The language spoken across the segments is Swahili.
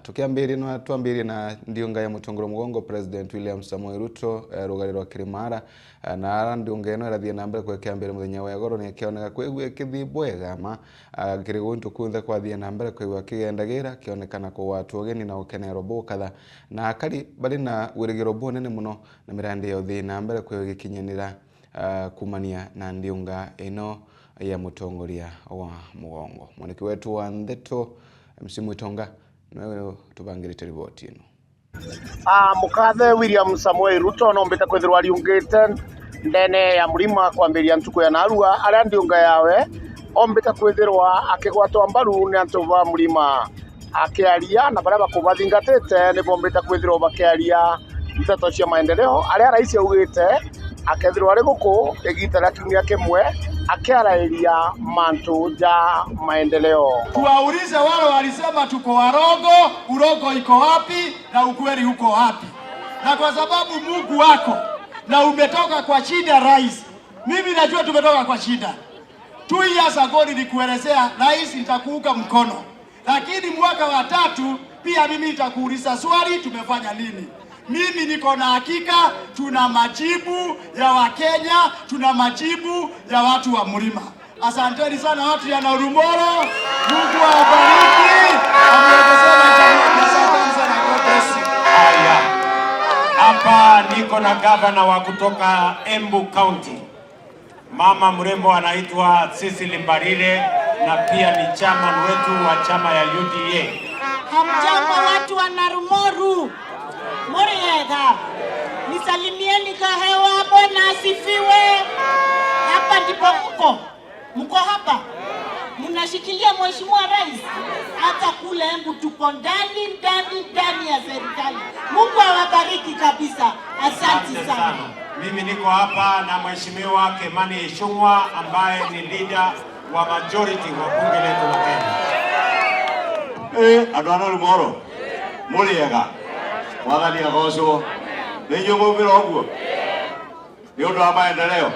Tukiambiria na twambirie na ndiunga ya mutongoro mugongo President William Samoei Ruto, rugari rwa Kirimara, na ara ndiunga ino irathie na mbere kwekiambira muthenya wa igoro ni akioneka kwigua ikithii bwega ma kiri guntu kunthe kwathie na mbere kwigua kigendagira kionekana kugwatwo ugeni na gukenerwo bukatha na akari bari na wirigiro bunene muno na mirandi ya uthii na mbere kwigua igikinyanira kumania na ndiunga ino ya mutongoria wa mugongo. Mwaniki wetu wa Ndeto MC Mwitonga niwe tubangirite riboti ino. Mukathe William Samuel Ruto nombete kwithirwa ariungite ndene ya murima kwambiria ntuku ya narua aria ndiunga yawe ombite kwithirwa akigwatwa mbaru ni antu ba murima akiaria na baria bakubathingatite ni bombite kwithirwa bakiaria nteto cia maendeleo aria rais augite akethirwa ari guku igita ria kiumia kimwe akiarairia mantu ja maendeleo. Tuwaulize wale walisema tuko warongo, urongo iko wapi na ukweli uko wapi? Na kwa sababu Mungu wako na umetoka kwa shida rais, mimi najua tumetoka kwa shida. 2 years ago nilikuelezea rais, nitakuunga mkono, lakini mwaka wa tatu pia mimi nitakuuliza swali, tumefanya nini? Mimi niko na hakika tuna majibu ya Wakenya, tuna majibu ya watu wa mlima. Asanteni sana watu ya Narumoro, Mungu awabariki, amuongezee maisha mengi. Asanteni sana, God bless you. Haya, hapa niko na gavana wa kutoka Embu County, mama mrembo anaitwa Cecily Mbarire na pia ni chairman wetu wa chama ya UDA. Hamjambo watu wa Narumoru, muriega, nisalimieni kahewa. Bwana asifiwe. Hapa ndipo mko hapa, mnashikilia mheshimiwa rais. Hata kule Embu tuko ndani ndani ndani ya serikali. Mungu awabariki kabisa, asante sana. Mimi niko hapa na Mheshimiwa Kimani Ichung'wah ambaye ni leader wa majority wa bunge letu la Kenya. Andũ a Narumoro mũrĩega, mwathani agocwo. Nĩ inyuĩ mwaumĩra ũguo nĩ ũndũ wa maendeleo.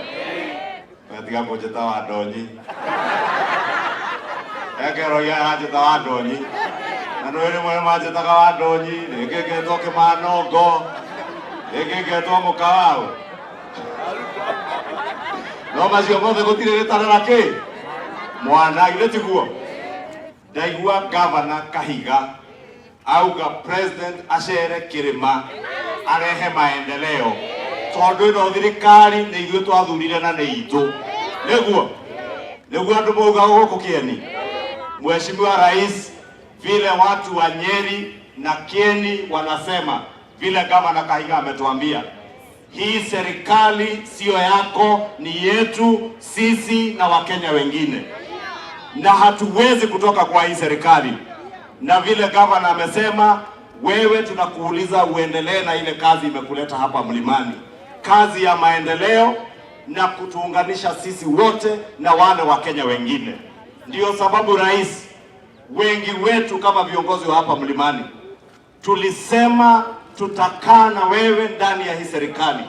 Tiga kũnjĩta wa ndonyi ekeroia aranjĩta wa ndonyi na nĩ rĩmwe nĩ manjĩtaga wa ndonyi, rĩngĩ ngetwo kĩmanongo, rĩngĩ ngetwo mũkawaũ, no macio mothe gũtirĩ rĩtana na kĩ mwana githĩ tiguo. Ndaigua gavana Kahiga auga president acere kirima arehe maendeleo tondu ino thirikari nĩ ithuĩ twathurire na nĩ itũ nĩguo andũ mauga gũkũ Kieni. Mheshimiwa Rais, vile watu wa Nyeri na Kieni wanasema, vile gavana Kahiga ametuambia, hii serikali siyo yako, ni yetu sisi na Wakenya wengine, na hatuwezi kutoka kwa hii serikali. Na vile gavana amesema, wewe tunakuuliza uendelee na ile kazi imekuleta hapa mlimani, kazi ya maendeleo na kutuunganisha sisi wote na wale Wakenya wengine. Ndio sababu rais, wengi wetu kama viongozi wa hapa mlimani tulisema tutakaa na wewe ndani ya hii serikali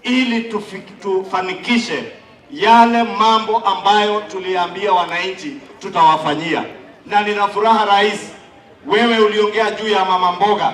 ili tufanikishe yale mambo ambayo tuliambia wananchi tutawafanyia. Na nina furaha rais, wewe uliongea juu ya mama mboga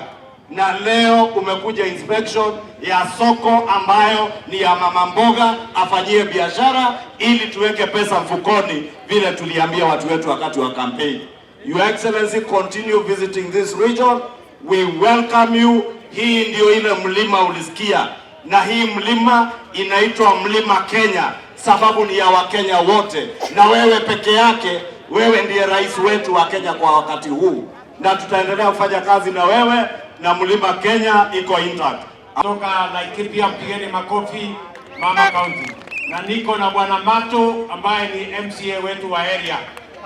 na leo umekuja inspection ya soko ambayo ni ya mama mboga afanyie biashara ili tuweke pesa mfukoni vile tuliambia watu wetu wakati wa campaign. Your Excellency, continue visiting this region. We welcome you. Hii ndio ile mlima ulisikia, na hii mlima inaitwa Mlima Kenya sababu ni ya Wakenya wote, na wewe peke yake, wewe ndiye rais wetu wa Kenya kwa wakati huu, na tutaendelea kufanya kazi na wewe na Mlima Kenya iko intact. Kutoka Laikipia, mpigeni makofi Mama County. Na niko na Bwana Mato ambaye ni MCA wetu wa area,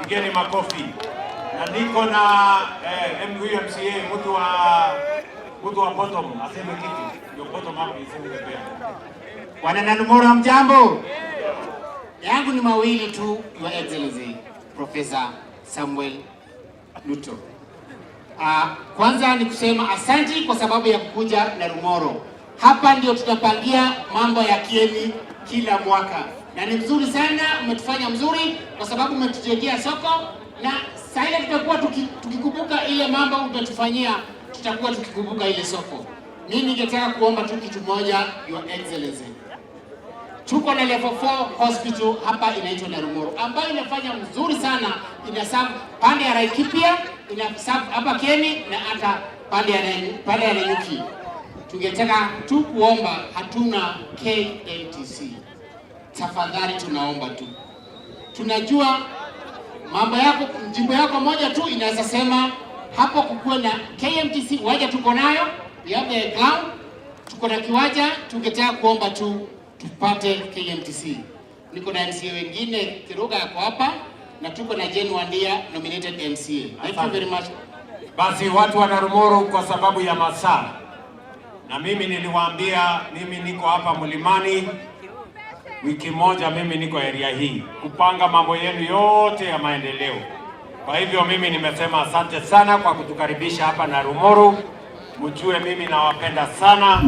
pigeni makofi. Na niko na huyu MCA mtu wa bottom aseme kitu, ndio bottom up iseme pia. Wana Narumoro, mjambo? Yangu ni mawili tu, Your Excellency Professor Samuel Ruto. Kwanza ni kusema asanti kwa sababu ya kukuja Narumoro. Hapa ndio tutapangia mambo ya Kieni kila mwaka, na ni mzuri sana, umetufanya mzuri kwa sababu umetujengea soko na Saa ile tutakuwa tukikumbuka ile mambo umetufanyia, tutakuwa tukikumbuka ile soko. Mimi ningetaka kuomba tu kitu moja, Your Excellency. Tuko na level 4 hospital hapa inaitwa Narumoru ambayo inafanya mzuri sana, ina serve pande ya Laikipia, ina serve hapa Kieni na hata pande ya Nanyuki. Tungetaka tu kuomba, hatuna KMTC. Tafadhali tunaomba tu, tunajua mambo yako, jimbo yako moja tu inaweza sema hapo kukuwe na KMTC. Uwanja tuko nayo, we have the ground, tuko na kiwanja. Tungetaka kuomba tu tupate KMTC. Niko na MCA wengine, Kiruga yako hapa na tuko na Jane Wandia, nominated MCA. Thank you very much. Basi watu wa Narumoru, kwa sababu ya masaa, na mimi niliwaambia mimi niko hapa mlimani wiki moja, mimi niko area hii kupanga mambo yenu yote ya maendeleo. Kwa hivyo mimi nimesema asante sana kwa kutukaribisha hapa Narumoru. Mjue mimi nawapenda sana.